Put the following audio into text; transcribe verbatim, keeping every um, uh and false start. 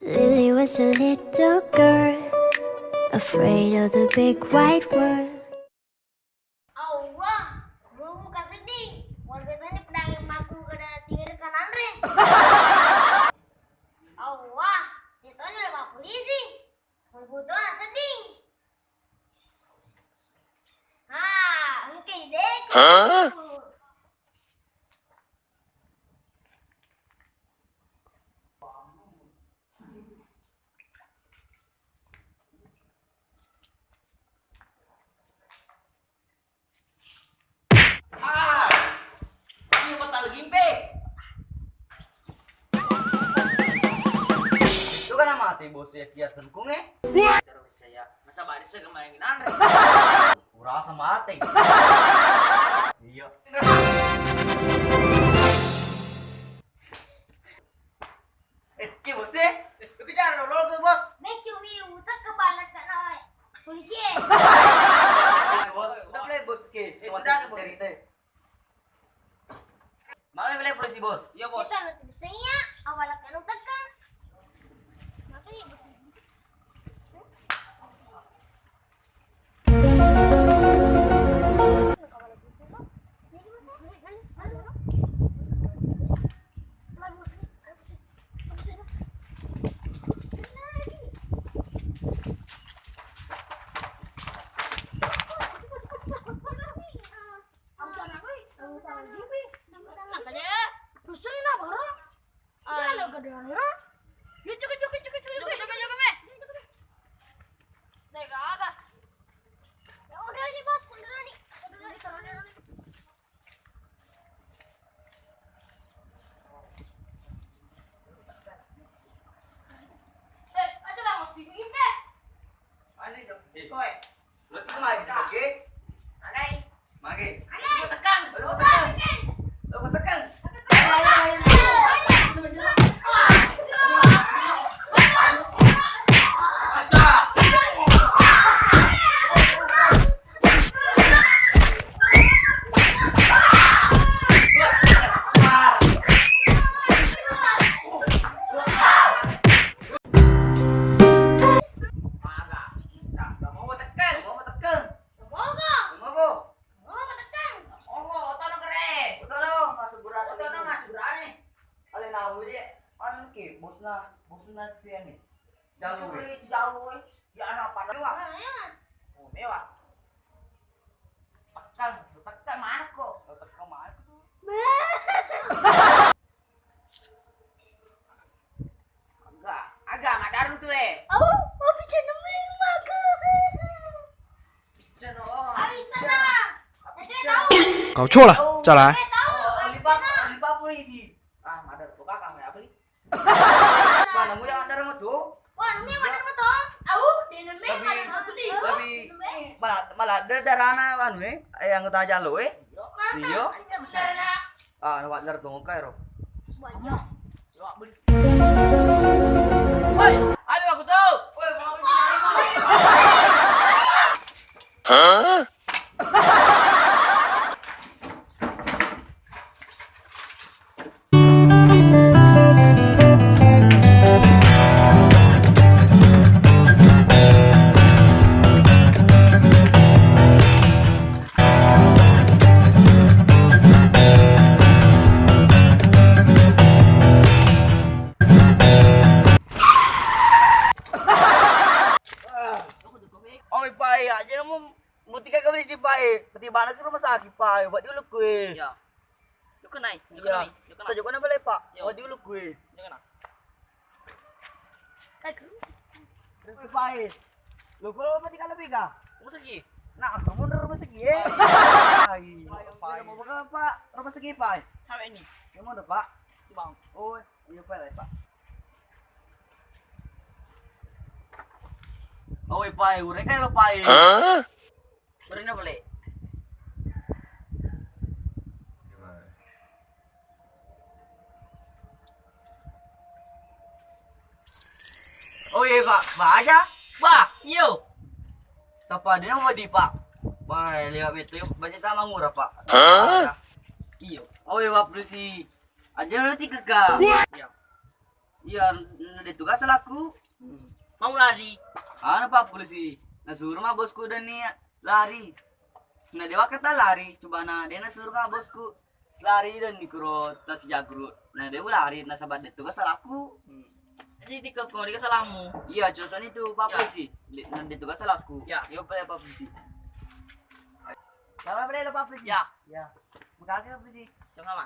Lily was a little girl, afraid of the big wide world. Awwa, bubu kasedding. Wal betani pedang yang maku kada tinggal kananre. Awwa, detoni lepa polisi. Wal butona sedding. Ha, engke ideku. Hah? Ah, iya, batal gimpe. Itu kan mati bos ya, kiat tengkung, eh. Terus saya, masa balik saya kemarin nanre. Kurasa mati. Iya. Eh, ki bos e? Eh, lu kejar lo, lo ke bos. Mecu mi utak ke balak ke na polisi e. Bos, udah play bos ke. Eh, udah, bos. Cerita. Mau play polisi bos? Iya bos. Kita lo tuh bisa iya, awal kan utak kan. Makanya bos. Makanya, rusuh ini apa, Ro? Ayo, gede nih, Ro. Yuk, cukup, cukup, cukup, cukup. Cukup, cukup, cukup, eh. Tega aga. Ya, udah nih, Bos, udah nih. Udah nih, udah nih. Eh, aja lah, Mas, ini, eh. Mana itu? Eh, kowe. Lo sih kemarin, oke? Mana? Mage. Lo tekan. Lo tekan. Lo tekan. Maga. Dah, dah mau tekan. Mau tekan. Mau kah? Mau. Oh, ketekeng. Oh, otono kere. Otono, masuk berani. Otono, masuk berani. Ale nahu je, anu ki, bosna, bosna pian ni. Jalu. Itu beli itu jalu, eh. Ya, anak pada. Mewah. Ah, ya. Oh, mewah. Tekan, tekan mana kok? Tekan mana tuh? Aga, aga, madarung tu, eh. Au, mau piccano memang aku. Piccano, oh, piccano. Kau cola, cola, eh? Oh, lipa, lipa polisi. Ah, madar tu kakak, ya, beli. Mana mu yang ada rumah tu? Wah, nemu yang ada rumah tu? Au, dia nemu. Tapi, tapi, malah, malah ada darana, anu, eh, yang kita aja lo, eh. Iya. Ah, nampak dari tongkai, Ro. Woi, ayo aku tahu. Woi, mau pergi dari mana? Hah? Oi, Pak, ya, jadi mau, mau tiga kali sih, Pak, eh. Pergi mana ke rumah sakit, Pak, eh, buat dulu kue. Ya. Lu kenai, lu kenai. Iya. Lu kenai. Kita juga nambah lepak. Yo. Buat dulu kue. Lu kenai. Terus, Pak, eh. Lu kalau berarti kalau bega? Rumah sakit. Nah, kamu udah rumah sakit, eh? Ayo, Pak. Mau berapa, Pak? Rumah sakit, Pak. Sampai ini. Yang mana, Pak? Di bang. Oh, iya, Pak, Pak. Oh, Pak, udah kayak lo, Pak. Hah? Berina boleh. Oh iya, Pak. Pak aja. Pak, iyo. Sapa dia mau di, Pak? Wah, lewat betul. Banyak tak mangura, Pak. Hah? Iyo. Oh iya, Pak polisi. Aja nanti ke, Kak. Iya. Iya, na de tugas laku. Mau lari. Anu Pak Polisi, nasuro ma bosku deni lari. Na dewa kata lari, cobana de nasuro ka bosku lari deni kuro tasi jaguru. Na de lari nasaba de tugas laku. Jadi tiga kori ke salamu. Iya, cocok itu Pak Polisi. De, na de tugas laku. Ya. Yo Pak Polisi. Selamat Pak Polisi. Ya. Ya. Makasih Pak Polisi. Sama-sama.